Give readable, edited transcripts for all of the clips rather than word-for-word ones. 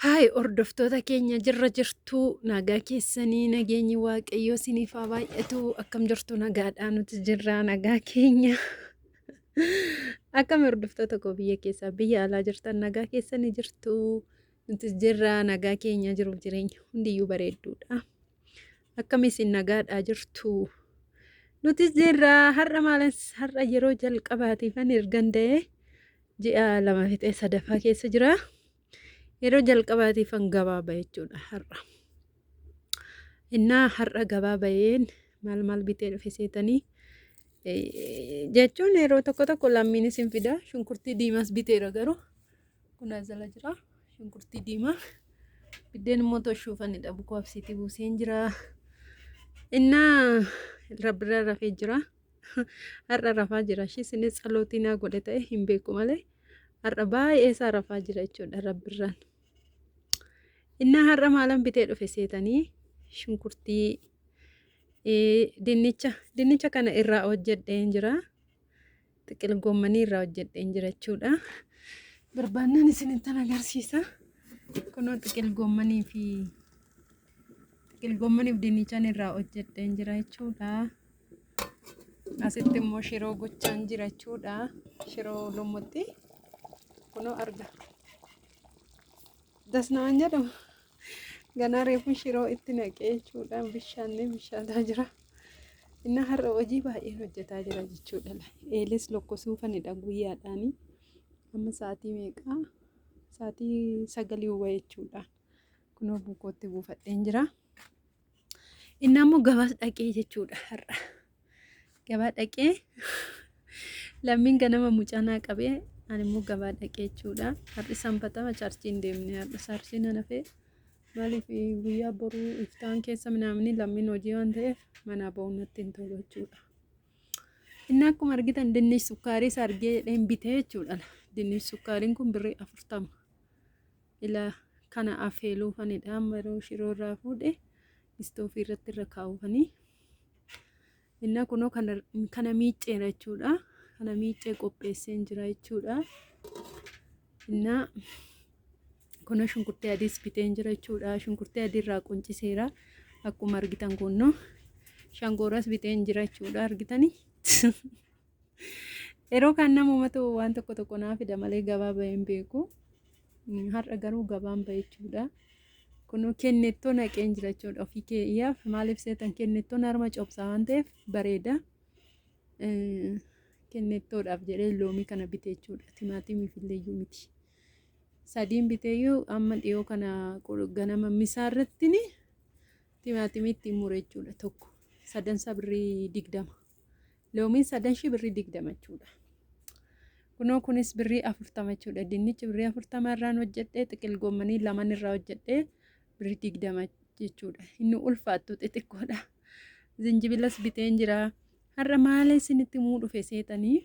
Haay hordoftoota keenya, jirra jirtuu? Nagaa keessanii? Nageenyi Waaqayyoo isiniif haa baay'atu. Akkam jirtu? Nagaadhaa? Nuti jirraa, nagaa keenya. Akkam hordoftoota koo biyya keessaa biyya alaa jirtan? Nagaa keessanii jirtu? Nuti jirraa, nagaa keenya, jiruuf jireenya hundiyyuu bareedduudha. Akkam isin? Nagaadhaa jirtu? Nuti jirraa. Har'a maalas har'a yeroo jalqabaatiifan ergan da'ee ji'a 2 fixee sadaffaa keessa jira. Yeroo jalqabaatiifan gabaa ba'e jechuudha har'a. Innaa har'a gabaa ba'een maal maal bitee dhufe seetanii? Jechuun yeroo tokko tokko lammiin isin fida. Shunkurtii diimaas biteera, garuu kun as jala jira. Shunkurtii diimaa. Biddeen immoo toshuufanidha. Bukoo absiitii buuseen jira. Innaa rabbirra rafee jira. Har'a rafaa jira. Ishii isinis tsalootii naa godhe ta'e hin beeku malee. Har'a baay'ee isaa rafaa jira jechuudha rabbirraan. Innaa har'a maalan bitee dhufe seetanii? Shunkurtii, dinnicha, dinnicha kana irraa hojjedheen jira. Xiqil goommanii irraa hojjedheen jira jechuudha. Barbaannaan isinittan agarsiisa. Kunoo xiqil goommanii fi xiqil goommaniif dinnichaan irraa hojjedheen jira jechuudha. Asitti immoo shiroo gochaan jira jechuudha. Shiroo lommotti. Kunoo arga. Das naman jedhamu. Ganaa reefu shiroo itti naqee jechuudha. Bishaanni bishaataa jira. Inni har'a hojii baay'een hojjetaa jira jechuudha. Eelis lokkosuufanidha guyyaadhaani. Amma sa'aatii meeqa? Sa'aatii 9 wayii jechuudha. Kunoo bukootti buufadheen jira. Inni ammoo gabaas dhaqee jechuudha har'a. Gabaa dhaqee lammiin ganama mucaa naa qabee, ani immoo gabaa dhaqee jechuudha. Har'i sanbatama, churchii hin deemne har'a, churchii nan hafee. Maaliif? Guyyaa boruu iftaan keessa minaamni lammiin hojii waan ta'eef manaa ba'uun natti hin tolu jechuudha. Inni akkuma argitan dinnish sukkaarii isa argee jedheen bitee jechuudha. Dinnish sukkaariin kun birrii 40. Ila kana affeeluufanidha. Amma yeroo shiroo irraa fuudhe istoofii irratti irra kaa'uufanii. Inni kunoo kana miicceera jechuudha. Kana miiccee qopheesseen jira jechuudha. Innaa kunoo shunkurtii adiis biteen jira jechuudha. Shunkurtii adii irraa qunciseera. Akkuma argitan kunoo shangooras biteen jira jechuudha, argitanii. Yeroo kaan namumatu waan tokko tokko naa fida malee gabaa bahee hin beeku. Har'a garuu gabaan bahe jechuudha. Kunoo kennettoo naqeen jira jechuudha ofii keeyyaaf. Maaliif seetan? Kennettoon harma cobsaa waan ta'eef bareeda. Kennettoodhaaf jedhee loomii kana bite jechuudha. Timaatimiif illee iyyuu miti. Sadiin biteeyyuu amma dhiyoo kana ganama misaa irratti timaatimii ittiin mure jechuudha tokko. Sadansaa birrii 20. Loomiin sadan ishii birrii 20 jechuudha. Kunoo kunis birrii 40 jechuudha. Dinnichi birrii 40 irraan hojjedhee, xiqil goommanii laman irraa hojjedhee birrii 20 jechuudha. Inni ulfaattu xixiqqoodha. Zinjibilas biteen jira. Har'a maala isinitti himuu dhufe seetanii?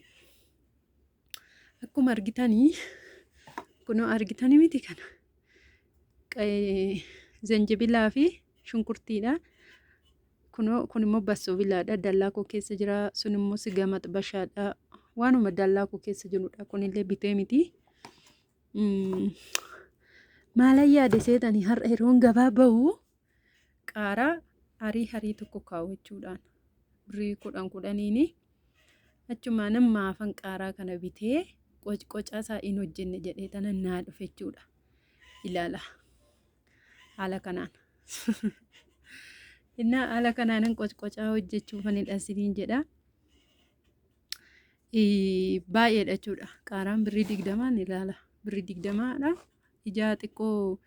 Akkuma argitanii, kunoo argitanii miti kana. Zanjibilaa fi shunkurtiidha. Kunoo kun immoo bassoo bilaadha. Dallaa koo keessa jira. Sun immoo sigaa maxbashaadha. Waanuma dallaa koo keessa jirudha. Kunillee bitee miti. Maalan yaade seetanii? Har'a yeroon gabaa bahu qaaraa harii harii tokko kaa'u jechuudhaan. Birrii 10 10iini. Achumaan maafan qaaraa kana bitee qocqocaa isaa hin hojjenne jedhee tana naa dhufe jechuudha. Ilaala. Haala kanaan. Innaa haala kanaanin qocqocaa hojjechuufanidha isiniin jedha. Baay'eedha jechuudha. Qaaraan birrii 20n ilaala. Birrii 20dha. Ijaa xiqqoo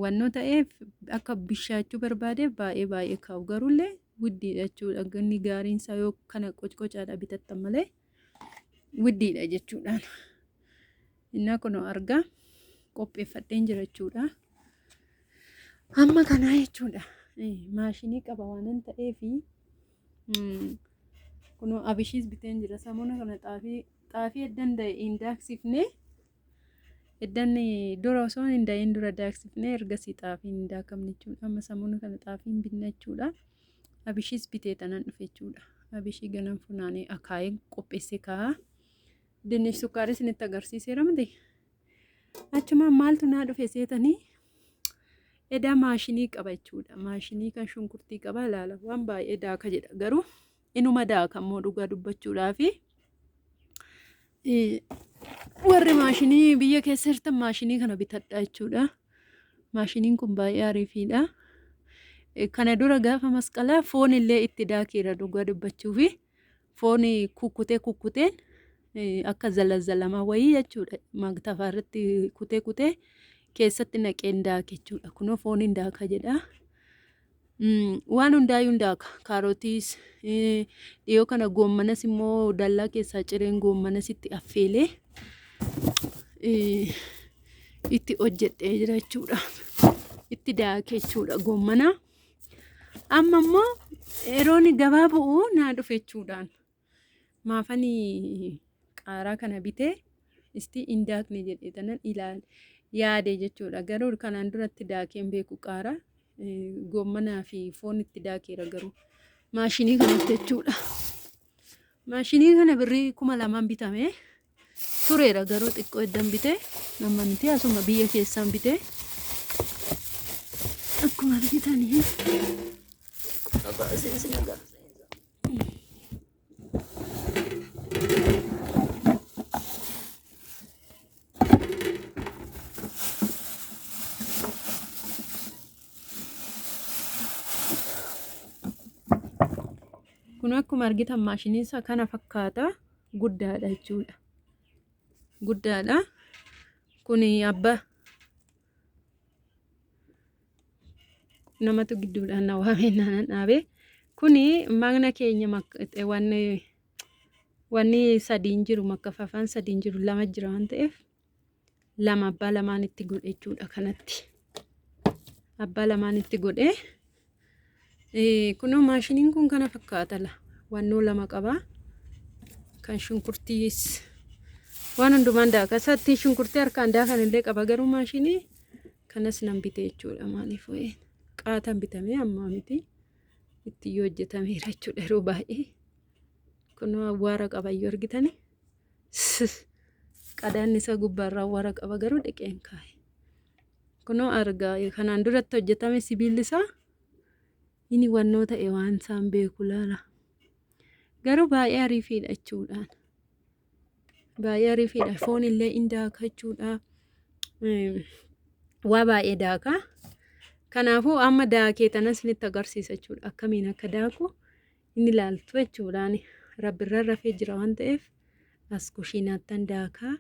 wannoo ta'eef akka bishaachuu barbaadeef baay'ee baay'ee kaa'u, garuullee widdiidha jechuudha. Inni gaariin isaa yoo kana qocqocaadha bitattan malee widdiidha jechuudhaan. Innaa kunoo argaa qopheeffadheen jira jechuudha. Amma kanaa jechuudha. Maashinii qaba waanan ta'eefi kunoo abishiis biteen jira. Samoona kana xaafii xaafii eddan da'e hin daaksifne. Eddan dura osoo hin da'in dura daaksifne, ergasii xaafii hin daakamne jechuudha. Amma samoona kana xaafii hin binna jechuudha. Abishiis bitee tanan dhufe jechuudha. Abishii ganam funaanee akaayee qopheessee kaa'a. Dinnish sukkaarii isinitti agarsiiseera miti. Achumaan maaltu naa dhufe seetanii edaa maashinii qaba jechuudha. Maashinii kan shunkurtii qaba ilaala. Waan baay'ee daaka jedha garuu inuma daaka immoo dhugaa dubbachuudhaafi. Warri maashinii biyya keessa jirtan maashinii kana bitadhaa jechuudha. Maashiniin kun baay'ee ariifiidha. Kana dura gaafa masqalaa foon illee itti daakeera dhugaa dubbachuufi. Foon kukkutee kukkuteen akka zalazalamaa wayii jechuudha. Maktafaa irratti kutee kutee keessatti naqeen daake jechuudha. Kunoo foon hin daaka jedha. Waan hundaayyuu hin daaka. Kaarotiis dhiyoo kana goommanas immoo dallaa keessaa cireen goommanas itti affeelee itti hojjedhee jira jechuudha. Itti daake jechuudha goommana. Amma immoo yeroon gabaa bu'u naa dhufe jechuudhaan. Maafanii qaaraa kana bitee isti hin daakne jedhee tanan ilaale yaade jechuudha. Garuu kanaan duratti daakee hin beeku qaaraa. Goommanaa fi foon itti daakeera garuu maashinii kanatti jechuudha. Maashinii kana birrii 2000 bitame tureera garuu xiqqoo eddan bitee amma miti asuma biyya keessaan bitee akkuma argitanii baasee isin agarsiisa. Kun akkuma argitan maashiniin isaa kana fakkaata guddaadha jechuudha. Guddaadha. Kun abbaa namatu gidduudhaan na waamee naan dhaabe. Kuni magna keenya wanni sadiin jiru makkafafaan sadiin jiru lama jira waan ta'eef lama abbaa lamaan itti godhe jechuudha kanatti. Abbaa lamaan itti godhe. Kunoo maashiniin kun kana fakkaata la. Wannoo lama qaba. Kan shunkurtiis waan hundumaan daaka. Isatti shunkurtii harkaan daakan illee qaba garuu maashinii kanas nan bite jechuudha maaliif wayii qaataan bitamee ammaa miti itti yoo hojjetameera jechuudha yeroo baay'ee. Kunoo awwaara qaba yoo argitani. Qadaanni isaa gubbaarraa awwaara qaba garuu dhiqeen kaa'e. Kunoo argaa kanaan duratti hojjetame sibiilli isaa inni wannoo ta'e waan isaan beeku laala. Garuu baay'ee ariifiidha jechuudhaan. Baay'ee ariifiidha. Foon illee in daaka jechuudha. Waa baay'ee daaka. Kanaafuu amma daakee tanas isinitti agarsiisa jechuudha. Akkamiin akka daaku inni ilaaltu jechuudhaan. Rabbirra rafee jira waan ta'eef as kushiinaattan daakaa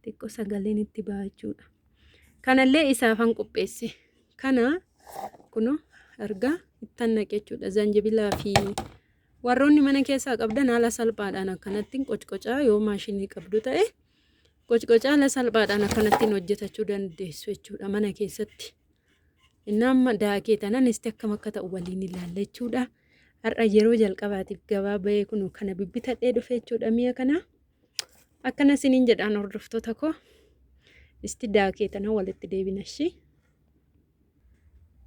xiqqoo sagaleen itti ba'a jechuudha. Kanallee isaafan qopheesse. Kana kunoo argaa ittan naqe jechuudha. Zanjibilaa fi warroonni mana keessaa qabdan haala salphaadhaan akkanattiin qocqocaa yoo maashinii qabdu ta'e qocqocaa haala salphaadhaan akkanattiin hojjetachuu dandeessu jechuudha mana keessatti. Inni amma daakee tanan isti akkam akka ta'u waliin ilaalla jechuudha. Har'a yeroo jalqabaatiif gabaa bahee kun kana bibbitadhee dhufe jechuudha mi'a kana. Akkana isiniin jedhaan hordoftoota koo isti daakee tana walitti deebina ishii.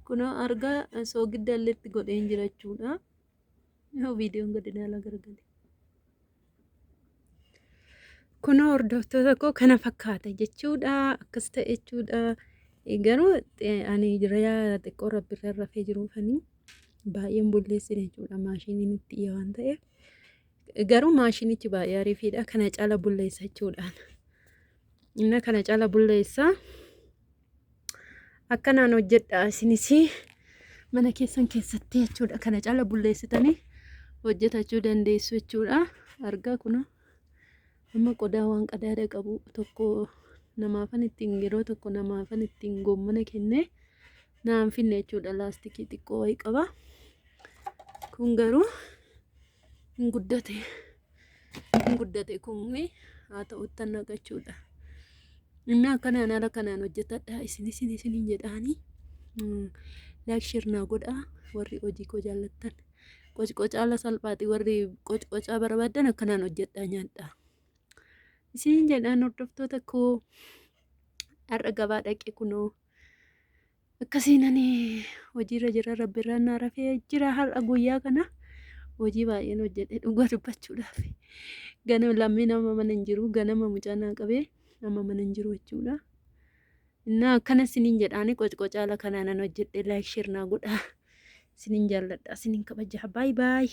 Kunoo argaa soogidda illee itti godheen jira jechuudha. Yoo viidiyoon gadi ilaala gargale. Kunoo hordoftoota koo kana fakkaata jechuudha. Akkas ta'e jechuudha. Garuu ani jireenya xiqqoo rabbirra rafee jiruufanii baay'een bulleessine jechuudha. Maashiniin itti dhiya waan ta'eef. Garuu maashinichi baay'ee ariifiidha. Kana caala bulleessa jechuudhaan. Inni kana caala bulleessa. Akkanaan hojjedha isinis mana keessan keessatti jechuudha. Kana caala bulleessitanii hojjetachuu dandeessu jechuudha. Argaa kunoo amma qodaa waan qadaada qabu tokko namaafan ittiin yeroo tokko namaafan ittiin goommana kennee naan finne jechuudha. Laastikii xiqqoo wayii qaba. Kun garuu hin guddate. Hin guddate kun haa ta'utti naqachuudha. Inni akkanaan haala kanaan hojjetadha. Isin isin isiniin jedhaanii like share naa godhaa warri hojii koo jaallattan. Qocqocaa haala salphaati warri qocqocaa barbaadan akkanaan hojjedhaa nyaadhaa. Isiniin jedhaan hordoftoota koo har'a gabaa dhaqe kunoo akkasiin ani hojiirra jira rabbirraan naa rafee jira har'a guyyaa kana hojii baay'een hojjedhe dhugaa dubbachuudhaaf. Ganama lammii nama mana hin jiru ganama mucaa naa qabee nama mana hin jiru jechuudha. Innaa akkana isiniin jedhaani qocqocaala kanaanan hojjedhe, like, share naa godhaa. Isiniin jaalladha, isiniin kabaja. Baay baay.